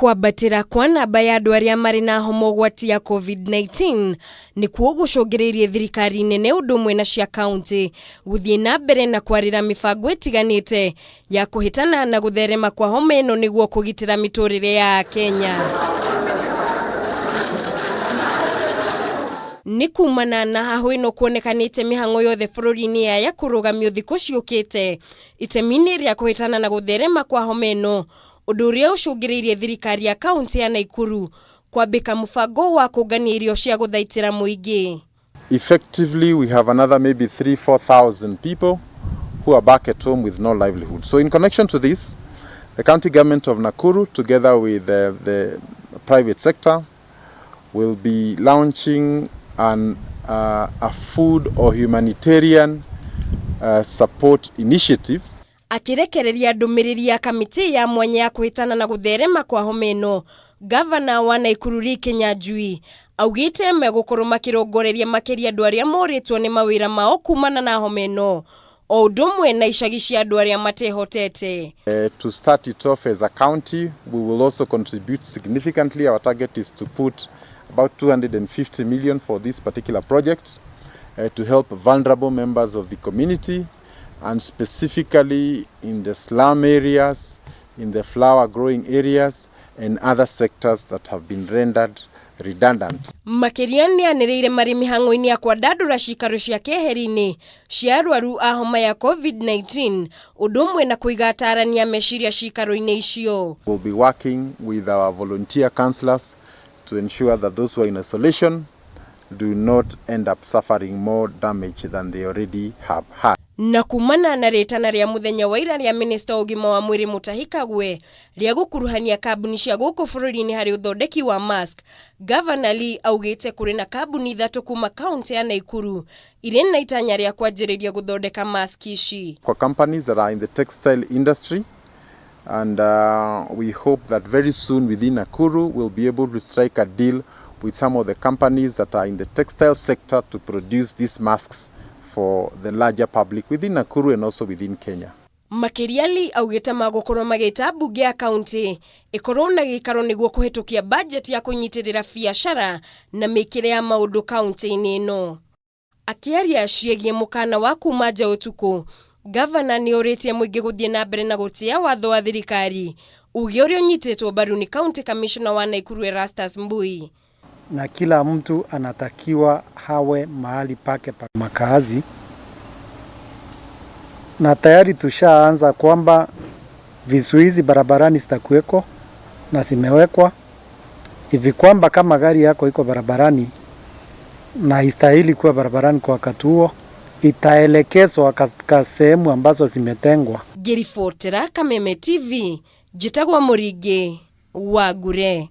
Kwambatĩra kwa namba ya andũ arĩa marĩ na homa ũgwati ya COVID-19 nĩkuo gũcũngĩrĩirie thirikari nene ũndũ ũmwe na cia kaunti gũthiĩ na mbere na kwarĩra mĩbango ĩtiganĩte ya kũhĩtana na gũtherema kwa homa ĩno nĩguo kũgitĩra mĩtũrĩre ya Akenya. Nĩ kumana na hahũ ĩno kuonekanĩte mĩhang'o yothe bũrũri-inĩ yaya kũrũgamio thikũ ciũkĩte itemi-inĩ rĩa kũhĩtana na gũtherema kwa homa ĩno, ũndũ ũrĩa ũcũngĩrĩirie thirikari ya kaunti ya Naikuru kwambĩka mũbango wa kũngania irio cia gũthaitĩra mũingĩ. Effectively, we have another maybe 3, 4,000 people who are back at home with no livelihood. So in connection to this, the county government of Nakuru, together with the private sector, will be launching a food or humanitarian support initiative. Akĩrekereria ndũmĩrĩri ya kamĩtĩ ya mwanya ya kũhĩtana na gũtherema kwa homa ĩno, Gavana wa Naikuru Lee Kinyanjui augĩte megũkorwo makĩrongoreria makĩria andũ arĩa morĩtwo nĩ mawĩra mao kumana na homa ĩno, o ũndũ ũmwe na icagi cia andũ arĩa matehotete. To start it off as a county, we will also contribute significantly. Our target is to put about 250 million for this particular project to help vulnerable members of the community, and specifically in the slum areas, in the flower growing areas, and other sectors that have been rendered redundant. Makĩria nĩ anĩrĩire marĩ mĩhang'o-inĩ ya kwandandũra cikaro cia keheri-inĩ cia arwaru a homa ya COVID-19, ũndũ ũmwe na kũiga atarani a meciria cikaro-inĩ icio. We'll be working with our volunteer counselors to ensure that those who are in isolation do not end up suffering more damage than they already have had. Na kumana na rĩtana rĩa mũthenya wa ira rĩa minista wa ũgima wa mwĩrĩ Mutahi Kagwe rĩa gũkuruhania kambuni cia gũkũ bũrũri-inĩ harĩ ũthondeki wa mask, Gavana Lee augĩte kũrĩ na kambuni ithatũ kuma kaunti ya Naikuru irĩ na itanya rĩa kwanjĩrĩria gũthondeka mask ici. For companies that are in the textile industry, and we hope that very soon within Nakuru we'll be able to strike a deal with some of the companies that are in the textile sector to produce these masks for the larger public within Nakuru and also within Kenya. Makĩria Lee augĩte magũkorwo magĩta mbunge ya kaunti ĩkorwo na gĩikaro nĩguo kũhĩtũkia bajeti ya kũnyitĩrĩra biacara na mĩkĩre ya maũndũ kaunti-inĩ ĩno. Akĩaria ciĩgiĩ mũkana wa kuma nja ũtukũ, Gavana nĩ orĩtie mũingĩ gũthiĩ na mbere na gũtĩa watho wa thirikari, uge ũrĩa ũnyitĩtwo mbaru nĩ County Commissioner wa Naikuru Erastus Mbui. Na kila mtu anatakiwa hawe mahali pake pa makazi, na tayari tushaanza kwamba vizuizi barabarani zitakuweko na zimewekwa hivi kwamba kama gari yako iko barabarani na istahili kuwa barabarani kwa wakati huo, itaelekezwa katika sehemu ambazo zimetengwa. Ngĩribotera Kameme TV, njĩtagwo Mũringĩ wa Ngure.